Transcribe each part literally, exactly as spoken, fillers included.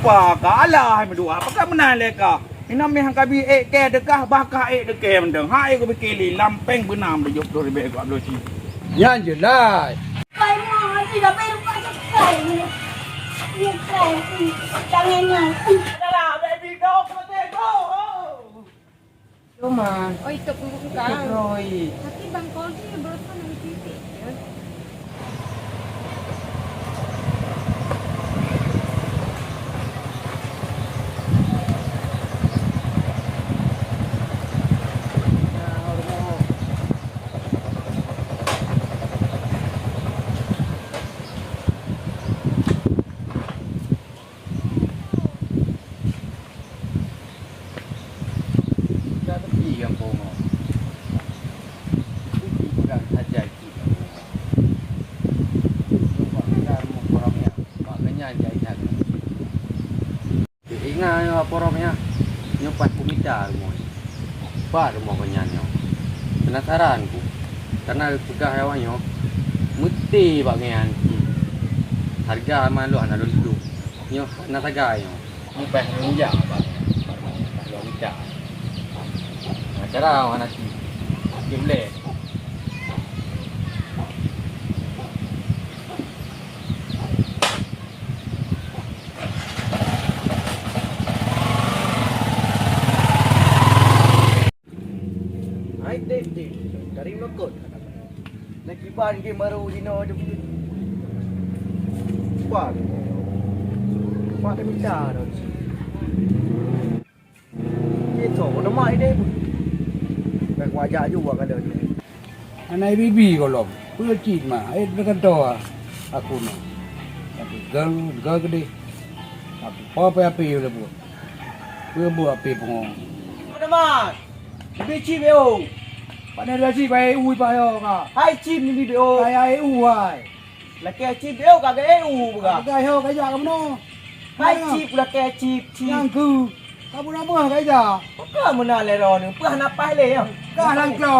Apa ka alah meudoa? Apa ka meunan lé ka? Ina meh ka bi ék keu deukah, bah ka ék deukah mantong. Hai ku pikir li lampeng beunam tujoh ploh ribèe ka bloe ci. Nyan jeulaih. Pai ma, ni dah pai rupa cekai ni. Ni kai. Tangan nyan. Adalah baby dog mati go. Cuma. Oh, itu bukan. Itu Roy. Tapi Bang Kodi barusan ada titik. Ka tepi gampông nyoe. Tepi peugah saja cit gampông nyoe. Nampak peugah rumoh Poh Romiah, bak geuhnyan jai that. Ingat nyoe Poh Romiah, nyoe pat kumita rumoh nyoe. Pat rumoh geuhnyan nyoe. Penasaran ku. Karena peugah awak nyoe, meuti bak geuhnyan cit. Hareuga ma lôn hana lôn tueng. Nyoe hana sagai nyoe. Mupah nunjak bak lom jak. Nah, cara awak hana ci. Ci ulèe. Hai, Dek, Dek. Dari meukot. Nak kiban gé maru jinoe jeuet. Kuat. Kuat mita dah. Itu nama ide pun. Baik wajah juga kalau dia. Anak bibi kolom. Peue cit ma, ai dekat doa. Aku na. Tapi gal, gal gede. Tapi apa api udah buat? Peue buat api pengong? Nama? Ibe cit beo. Pane laju bae u iba yo ka. Hai cit ni beo. Hai ai u hai. Lakèe cit beo ka ge u buka. Ka yo ka ja ka meno. Hai cit lakèe cit cit. Nyang ku. Ka bu nama ka ja. Ka mena le ro ni. Peugah napai le ya. Ka nang klo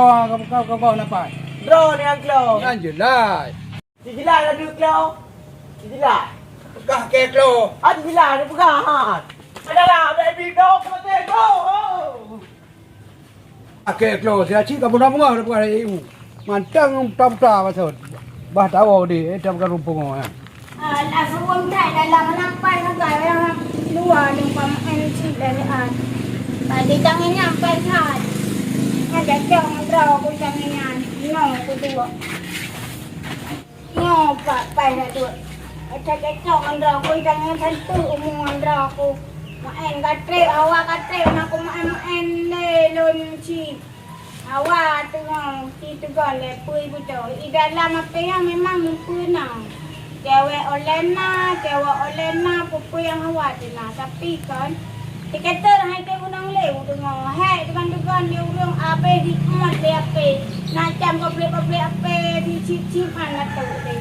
ka ka ka napai. Ro ni nang klo. Nyan jeulaih. Dijeulaih laju klo. Dijeulaih. Peugah ke klo. Ah, dijeulaih, dipeugah, ha. Adalah, baby, go, go, go. Akhé klo, si Acik ka beuna beungoh dah peugah lé U. Mantong puta-puta maksud. Bah tawoe di, eh, dah bukan rumpung, eh. Ah, lah suruh tai dalam lampai sagai, orang luar ni pamakai cit dari an. Tadi tangan nyampai kan. Ada cong bro aku tangan nyan. No, aku dua. Nyoe pat pai dah duek. Cok-cok ngon droe kui tangan santu umu ngon droe ku. Maén ka trép, hawa ka trép, na ku maén-maén lé lôn cit. Hawa teungoh cit teugon lé pui budoe. I dalam ape nyan memang neupeu na. Cewek olen na, cewek olen na, peue-peue nyang hawa teu na. Tapi kon, Siketer hai teuh gunong lé u teungoh, hék teugon-teugon lé ureueng abéh diuet lé apé. Na cam goblek-goblek apé dicip-cip hana teuh lé.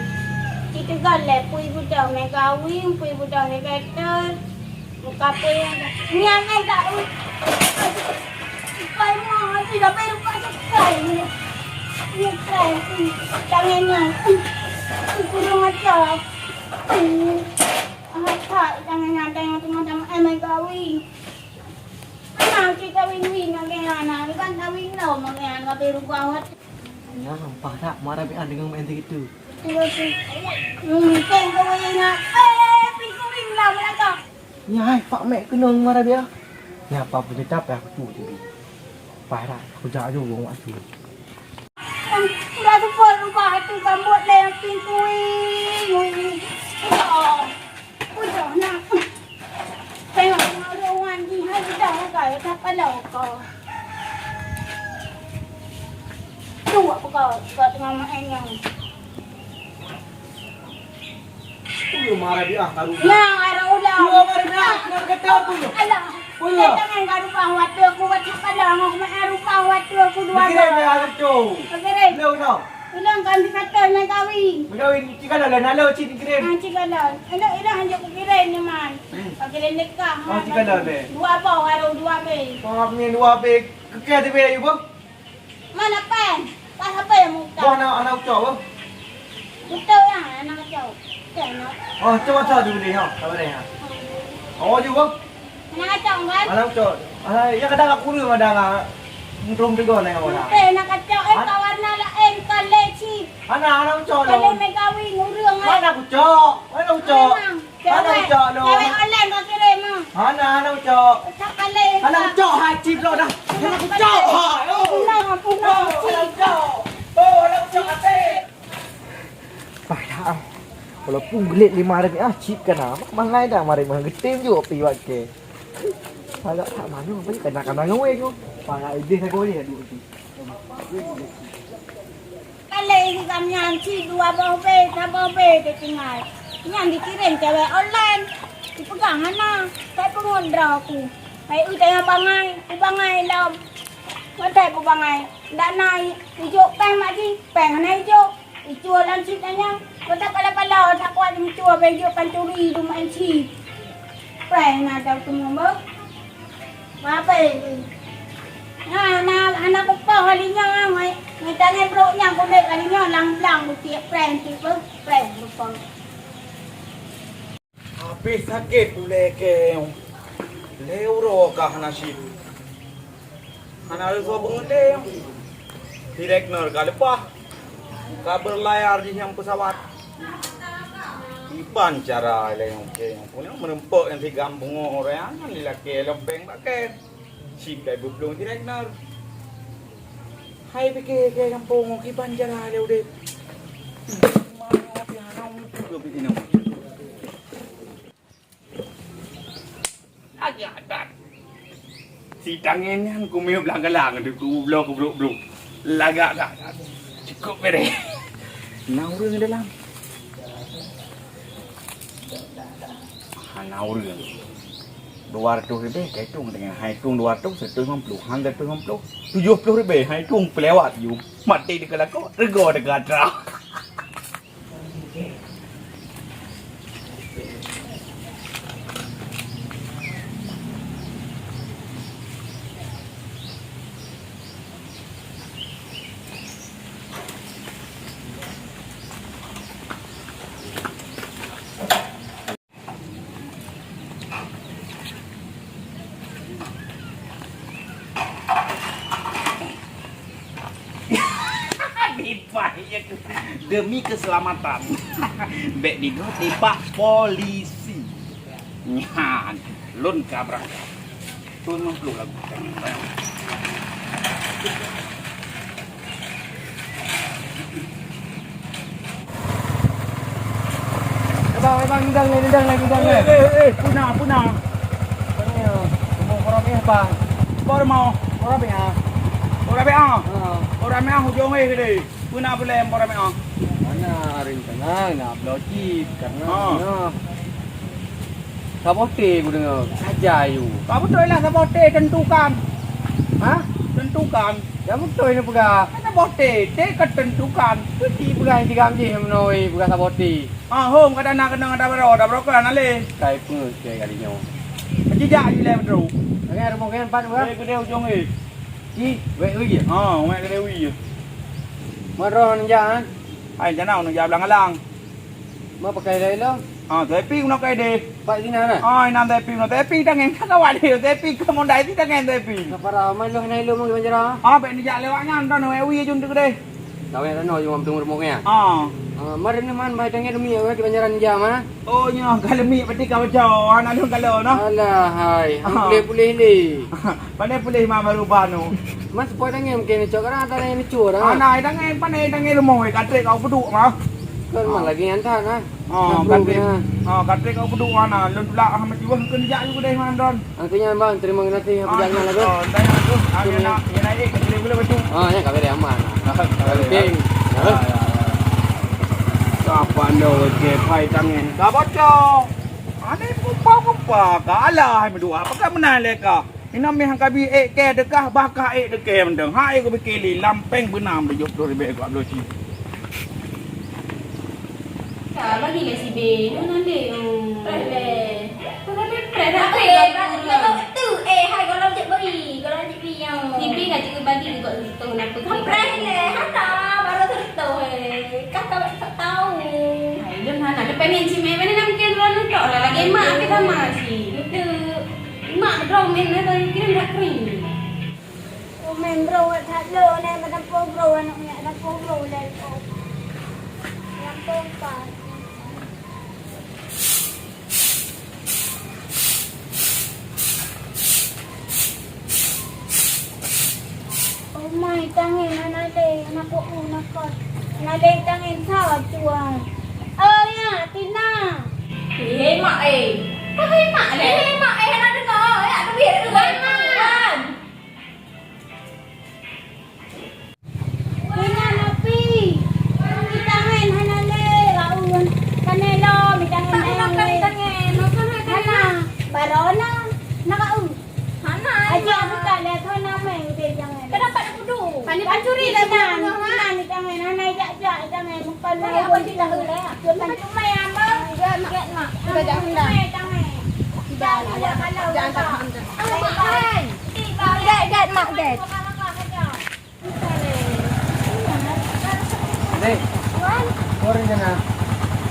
Jiteugon lé pui budoh meugawi, pui budoh siketer. Muka pui nyan ai tak u. Pai mo, tidak pai rupa sekai. Ni kai, tangan nyan. Kurang ajar. Ah, tak, tangan nyan, tangan tengah, tangan, eh, meugawi. Ana cit kawin win ngon keuhai na, bukan kawin lom ngon keuhai, ka beurubah watèe. Nyan sampah that, marah bi'an deungon maén sigitu. Betul, betul. Hmm, keng kawin na. Eh, pintu win lah, belakang. Nyan hai, Pak Mek keunong marah bi'an. Nyan apa pun tetap ya, aku tu tadi. Parah, aku jak aju wong aku. Udah tu pun rubah tu sambut lé pintu win, win. Oh. Udah nak. Tengok tengok ruangan jih hai udah agak tak kalau kau. Tu apa kau kau tengah main yang. Udah marah dia ah karu. Nah, ada udah. Udah marah dia, nak kata apa tu? Alah. Udah. Jangan kau rubah waktu aku buat tak kalau aku main rubah waktu aku dua. Pikirin ya tu. Pikirin. Udah udah. Ulôn kan dikata meugawi. Meugawi, cit kalon lé, na lôn cit kirém. Ah, cit kalon. Elok, elok hanjeuet kukirém nyoe man. Hmm. Pakirém nikah, oh, ha, cit kalon lé. Dua boh baru dua beh. Wah, ni dua beh. Keu kèe teubiet ayue boh? Mana pen? Pas apa yang muka? Boh anak, anak ucok boh? Betul lah, anak ucok. Betul, anak. Oh, cuba cok dulu deh, ha. Sabar deh, ha. Hmm. Oh, jeuet, Bang. Hana kacok, kan? Hana kacok. Ah, ya kadang aku ureueng ada ngah muntrum tiga na kawan. Oke, hana kacok, eh, kawan na laén, kalé cit. Hana, hana kacok, Long. Kalé meukawen ureueng, eh. Mana kacok? Mana kacok? Mana kacok, Long? Cewek online kau kirim, ah. Hana, hana kacok. Kacok kalé. Hana kacok, hai cit lo dah. Hana kacok, hai. Oh. Punah, punah, cit. Hana kacok. Oh, hana kacok, hai. Bah, dah, ah. Walaupun geulet lima ribu, ah, cit kana. Mangai dah, mari mah geutem ju pi wak ke. Agak tak malu, apa ni? Kena, kena ngawé tu. Para idéh lagu ni, aduh, aduh. Kalé di gam nyan, cit dua boh be, saboh be teutinggai. Nyan dikirim cewek online. Dipegang hana. Kai peungon droe aku. Kai u tengah bangai, u bangai lom. Ngon tai ku bangai. Ndak na i-, ijok péng mak jih, péng hana ijok. Icue lam cit nyan. Kota pala-pala, tak kuat meucue, bèk jok pancuri, dum M C. Preh na tau teumeumbok. Mape? Na, na, anak kupoh kali nyoe, ngai, ngai tangai brok nyang kudek kali nyoe, lang blang butiek preh, tiep, preh, kupoh. Habéh sakét ulèe kèe nyoe. Lhèe uroe ka hana cit. Hana leusoe beungeut lé nyoe. Direknor ka leupah. Ka beulayar jih nyang peusawat. Kiban cara lé nyoe kèe nyoe. Peue nyoe meureumpok nyang tigam beungoh ureueng nyan dilakèe lom péng bak kèe. Cit dai beuplueng direknor. Hai pike kèe gampông kiban cara lé udép. Lagèe adat. Si tangen nyan kumeuh blang galang, deuh kubloe kubrok-brok. Lagak gak. Cukup bereh. Na ureueng dalam. Hana ureueng. Dua ratus ribèe, ka itong dengan hai itong dua ratus, seratus lima puluh, han seratus lima puluh, tujuh puluh ribèe, hai itong pelewat ju. Maté di kelakok, rego di gatra. Demi keselamatan. Bèk digoe tipak polisi. Nyan, lôn ka beurangkat. Lôn meuplôh lagu. Eh, bang, eh, bang, nidang lé, nidang lé, nidang lé. Eh, eh, eh, puna, puna. Apa ni, ya? Umur orang ni apa? Umur mau. Orang ni, ah. Orang ni, ah. Ha. Orang ni, ah, hujung eh, gede. Puna boleh, orang ni, ah. Mana rintangan, nak bloki, karena, ha, mana? Sabote ku deungoe, saja yu. Ka beutôi lah sabote, tentukan. Hah? Tentukan. Ya beutôi neupeugah. Kan sabote, te ka tentukan. Peuti peugah intigam jih meunoe peugah sabote. Ah, hom ka dana keunong ada baroe, ada baroe kan aleh. Kai peue keu kali nyoe. Peuti jak ilèe beutôi. Lagèe rumoh nyan pat peugah. Eh, keudè ujong eh. Ih, wèk ui je. Ha, wèk keudè ui je. Meurôh neujak, ha? Hai, janau neujak blang-alang. Ma pakai lain lo? Ah, tapi guna kai deh. Pak sini na? Ah, inan tapi guna tapi tangen ka kawan deh. Tapi ka mondai si tangen tapi. Ka para mai lo na lo mung banjara. Ah, bèk dijak lewat nyan, dah na wi jun tu deh. Kawin rano jung am tung rumong ya. Ah. Ah, mar ni man bai tangen mi awak di banjaran jam ah. Oh, nyoh ka lemi peti ka baca. Anak lun kalau noh. Alah hai. Ah. Pulih-pulih ni. Pandai pulih ma baru banu. Mas poi tangen mungkin cok kan ada yang cur ah. Anak tangen pandai tangen rumoh ka trek kau beduk mah. Kan mah lagi nyantan ah. Ha, katrek. Ha, katrek kau kudu mana? Lôn tulak ah mati wah keu jak ju deh mandon. Angkanya bang, terima kasih apa jangan lah tu. Oh, tanya tu. Angin nak, angin naik, kecil boleh betul. Ah, ya kami aman. Okey. Ya, ya, ya. Kapan dah okey pai tangan? Ka bocor. Ane pupa-pupa kalah hai meudoa. Apa ka menang leka? Inong mih ka bi ék kèe teuka, bah ka ék teuka mantong. Hai ku pikir li, lampeng beunam tujoh ploh ribèe dua ploh cit. Ka bagi lé si B, nyoe nan deh. Preh lé. Preh, preh, preh, preh. Preh, preh, preh. Tu, eh, hai, golom cit beri, golom cit beri, yo. Si B ka cit bagi dekat situ, kenapa? Preh lé, hana, baru situ, eh. Kakak tak tahu. Hai, lôn hana. Depan ni cit meh, mana nak mungkin lôn tok lah. Lagi mak kita masih. Rong mén na tadi kira dak kering. Oh, mén bro, that lo, na meutampo bro, aneuk nyak tampo bro, le. Yang pompa. Oh mai, tangen hana lé, na po u na kot. Hana lé tangen sa cuang. Oh ya, Tina. Hei mak eh. Kau hei mak lé. Hei mak eh, hana deungoe. Ya, tapi ada dua. Tina napi? Mitangen hana lé, Raun. Kanelo, mitangen hana lé. Hana, barona, na Raun. Hana, aja buka lé, thon nameng deh jangan. Kenapa ada kudu? Pani pancuri lah, Tina, Tina, mitangen hana jak-jak, jangan. Bukan apa kita lé. Cuma-cuma ya, Mak. Enggak, Mak. Enggak, jangan dah. Jangan. Jangan, jangan, jangan. Gat, gat, mak, gat. Dek. Wan. Orang kena.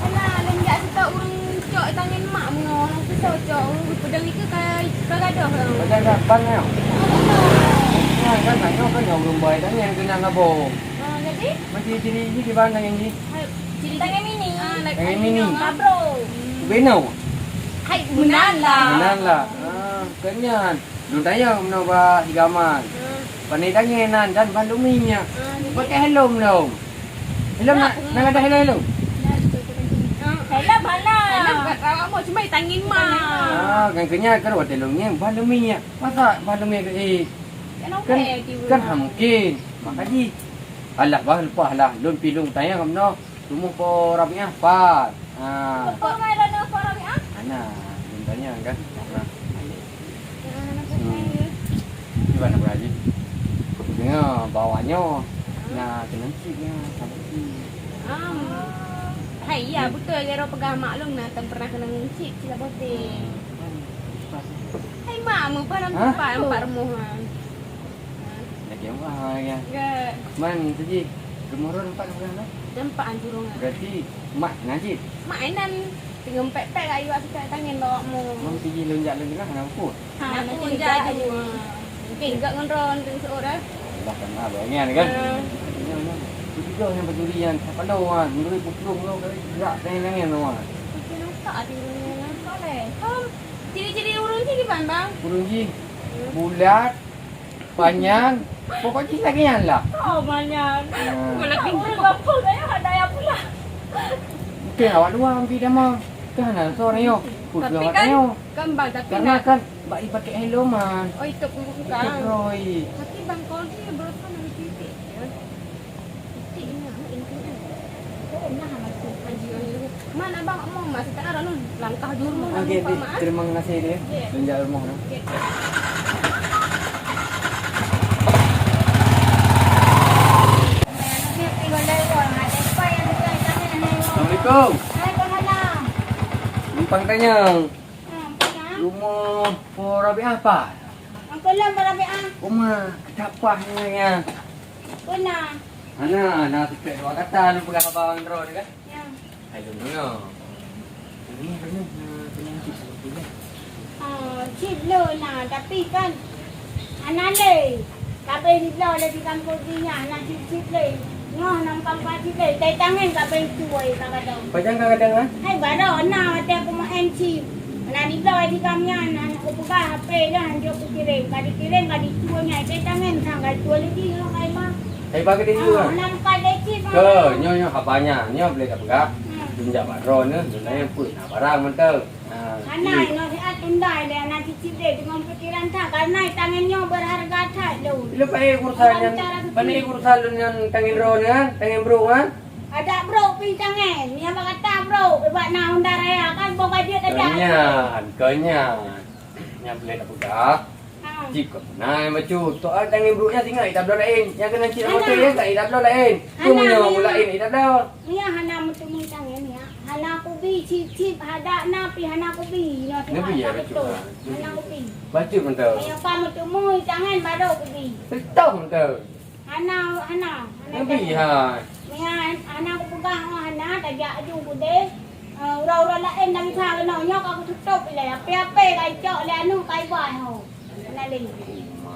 Alah, lôn jak seutôt ureueng cok tangen mak meunyoe, ureueng susah cok, ureueng peudong itu ka, ka gadoh. Macam kat pan nyoe. Ya, kan nyoe kan ureueng bai tangen kena ngabong. Ah, jadi? Macam ciri ini di mana tangen ni? Hai, ciri tangen mini. Ah, tangen mini. Ngabro. Beno. Hai, meunan lah. Meunan lah. Ah, kenyan. Lôn tanyong meunoe bak si Gaman. Hmm. Pane tangen nan dan ban lumi nyak. Hmm. Pakai helm lom. Helm na, na ada helm, helm? Hmm. Helm hana. Helm kat rawak mo, cuma tangen mah. Ah, kan kenyan kan watèe lom nyan ban lumi nyak. Masa ban lumi ke eh? Kan, kan ha mungkin. Makajih. Alah bah leupah lah. Lôn pi lôn tanyong meunoe. Rumoh Po Rabiah pat? Ha. Po Rabiah, Po Rabiah? Ana, lôn tanyong kan. Nah, hmm. Gimana, Bu Haji? Deungoe bak awak nyoe na keunong cit nyan, saboh cit. Ah. Hai, iya, beutôi, Gero peugah mak lôn na tem pernah keunong cit, cit saboh cit. Hmm. Hai, mak, meupan. Hah? Empat, empat rumoh, ha. Lagi rumah ya. Enggak. Man tu ji. Geumurun empat bulan lah. Nampak anjurung ah. Berarti mak najib. Mak inan tinggal pek-pek kat iwak sikat tangen bawa mu. Mam tu ji lonjak lagi lah nak pun. Ha, nak pun jadi. Mungkin enggak ngon ron tu seorang. Dah kan ada ni kan. Begitu yang berdurian apa lo ah, menurut putlung lo gerak tangen-tangen lo ah. Mungkin nampak di rumah. Boleh. Ciri-ciri urun ji kiban bang? Urun ji bulat, Panyang, pokok jih lagèe nyan lah. Oh, manyang. Ah. Ureueng gampông saya ada yang pula. Mungkin awak dua ambil nama. Kan ada seorang yo. Tapi kan, kan bang, tapi karena kan bak ipakai helm man. Oh, itu bukan. Itu Roy. Tapi bang, kalau dia berusaha nanti titik ya. Man abang ngomong, masih tak ada nun. Langkah juru. Okey, terima kasih dia. Tunjuk rumah tu. Assalamualaikum. Waalaikumsalam. Numpang tanya. Ha, tanya. Rumah Po Rabiah apa? Angkolam Po Rabiah. Rumah ketapah ni ya. Pernah. Ana, na sikit dua kata lu peugah abang droe ni kan? Ya. Hai, lu dengar. Ini, ini, nah, ini, ini, ini. Ah, cit le na, tapi kan hana le. Tapi di blah le di kampung dia, hana cit-cit le. Ngoh nang kampung cit le, tai tangan ka bai tuai ka kadang. Pajan ka kadang, ah? Hai, baru na, ada aku main cit. Nah, di blah di kami, nah, aku pegang H P dah, hanjur aku kirim. Ka dikirim, ka dituai nya, tai tangan, sang ka tuai lagi, kalau kai mah. Hai, bagi dia juga. Ah, nampak lecet, Ke, Bang. Nyoe, nyoe, haba nyan. Nyoe boleh tak peugah? Hmm. Tunjak bak droe nyoe, sebenarnya pun nak barang mantap. Ha, hana, iya. Nasihat tunda dia, anak cicit dia, dengan pikiran tak, karena tangan nyoe berharga tak, Dun. Bila pakai urusan yang, mana urusan lu yang tangan droe ni, kan? Tangan bro, kan? Ada bro, pi tangan. Yang berkata bro, buat nak Honda Raya, kan? Bong gaji kerja. Kenyan, kenyan. Yang boleh nak peugah. Ha. Cit kon na bacut. Soal tangen brok nyan singoh ita bloe laén. Nyang keunan cit moto nyan ka ita bloe laén. Cuma nyoe laén ita bloe. Nyan hana meuteumé tangen nyan. Hana kubi cit-cit hadak na pi hana kubi. Nyoe singoh ita beutôi. Hana kubi. Bacut mantap. Nyoe ka meuteumé tangen baru kubi. Beutôi mantap. Hana, hana, hana. Nabi hai. Mia hana kupeugah, oh, hana, tajak aju budeh. Uroe-uroe laén dah bisa keunoe, nyoe ka kututup ilèe. Ape-ape ka icok lé aneuk ka iba ho. Keunan lé.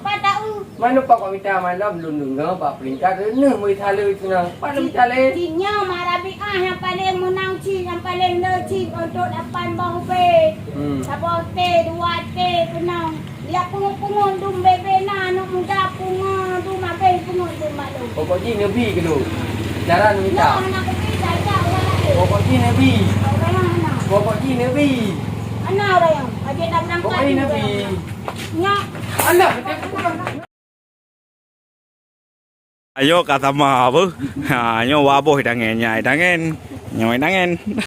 Pat tahu. Manoe pak kok mita malam lôn deungoe bak peringkat reuneuh meuitha lé keunoe. Pat lôn mita lé. Cit nyoe Mak Rabiah nyang paleng meunang cit, nyang paleng le cit untuk lapan boh ubé. Hmm. Saboh té, dua té keunoe. Yak pungut-pungut dum bebe na aneuk muda pungut dum abéh pungut dum bak lôn. Pokok jih neubi keu lôn. Cara neumita. Nyoe hana kubi tajak urang laén. Pokok jih neubi. Urang laén hana. Pokok jih neubi. Hana urang laén. Aja dah berangkat. Pokok jih neubi. Nyak. Alah. Ayo ka sama apa? Ha, nyoe waboh tangen, nyai tangen. Nyoe tangen.